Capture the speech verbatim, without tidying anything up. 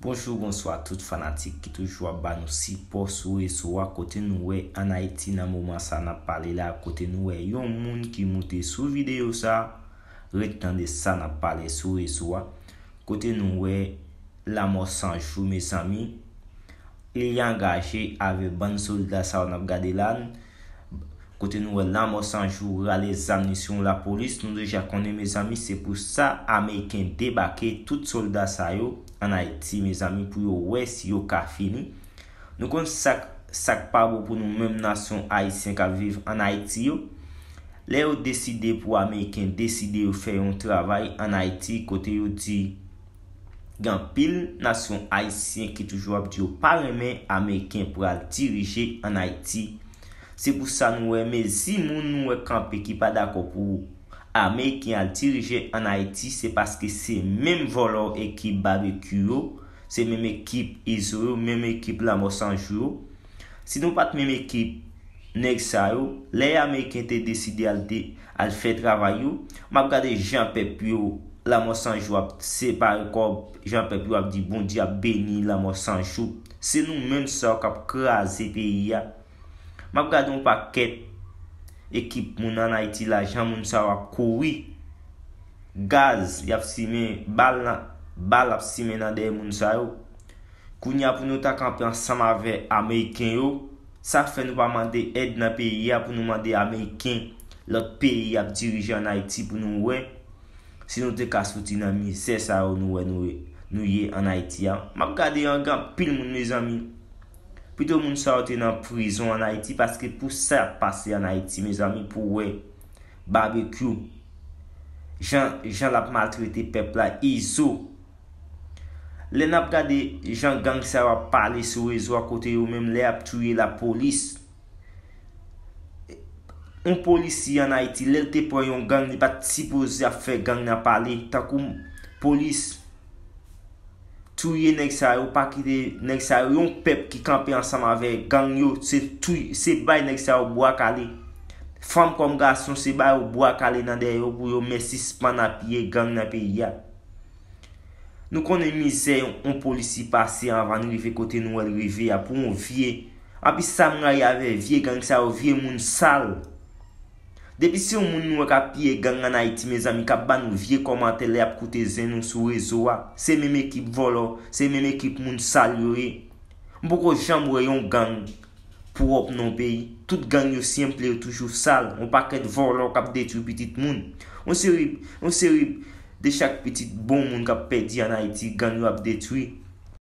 Bonjou, bonswa tout fanatik ki toujou ap ba nou sipò sou rezo a. Kote nou wè ann Ayiti nan moman sa n ap pale la, kote nou wè yon moun ki moute sou videyo sa, ret tande sa n ap pale sou rezo a. Kote nou wè Lanmò San Jou, mezanmi, li angaje avèk bann sòlda sa yo n ap gade la. Kote nou wè Lanmò San Jou rale zam li sou lapolis, nou deja konnen, mezanmi, se pou sa Ameriken debake tout sòlda sa yo ann Ayiti, mezanmi, pou yo wè si yo ka fini. Nou konn sa k, sa k pa bon pou nou menm nasyon ayisyen k ap viv ann Ayiti yo. Lè yo deside pou Ameriken deside yo fè yon travay ann Ayiti, kote yo di gen anpil nasyon ayisyen ki toujou ap di yo pa renmen Ameriken pral dirije ann Ayiti. Se pou sa nou wè mezi moun nou wè kanpe ki pa dakò pou Ameriken al dirije ann Ayiti, se paske se menm vòlò ekip Babekyou yo, se menm ekip Izo yo, menm ekip Lanmò San Jou yo. Si nou pa t menm ekip nèg sa yo, lè Ameriken te deside al de, al fè travay yo, m ap gade jan pèp yo, Lanmò San Jou ap separe kòb, jan pèp yo ap di Bondye ap beni Lanmò San Jou. Se nou menm sa yo k ap kraze peyi a. M ap gade yon pakèt ekip moun ann Ayiti la, jan moun sa yo ap kouri. Gaz, y ap simen, bal nan, bal ap simen nan dèyè moun sa yo. Kounye a pou nou ta kanpe ansanm avè Ameriken yo, sa fè nou pa mande èd nan peyi a pou nou mande Ameriken, lòt peyi ap dirije ann Ayiti pou nou wè si nou te ka soti nan mizè sa yo nou wè nou, nou ye ann Ayiti a. M ap gade an gen anpil moun, mezanmi. Pito moun sa yo te nan prizon ann Ayiti, paske pou sa y ap pase ann Ayiti, mezanmi, pou wè Babekyou, jan, jan l ap maltrete pèp la, Izo. Lè n ap gade jan gang sa yo ap pale sou rezo a, kote yo menm lè y ap touye lapolis. Yon polisye ann Ayiti, lè l te pran yon gang, li pa t sipoze ap fè gang nan pale. Tankou polis, touye nèg sa yo, pa kite nèg sa yo, yon pèp ki kanpe ansanm avè gang yo, se touy-, se bay nèg sa yo bwa kale. Fanm kòm gason, se ba yo bwa kale nan dèyè yo pou yo mèt sispann apiye gang nan peyi a. Nou konnen mizè yon, yon polisye pase anvan n rive kote nou wè l rive a pou yon vye. Anpi sa m rayi avè vye gang sa yo, vye moun sal. Depi se yon moun nou wè k ap piye gang ann Ayiti, mezanmi, k ap ba nou vye kòmantè lè y ap koute zen nou sou rezo a, se menm ekip vòlò, se menm ekip moun sal yo ye. M poko janm wè yon gang pwòp nan yon peyi. Tout gang yo senple, yo toujou sal. Yon pakèt vòlò k ap detwi pitit moun. Yon seri, yon seri de chak pitit bon moun k ap pèdi ann Ayiti, gang yo ap detwi.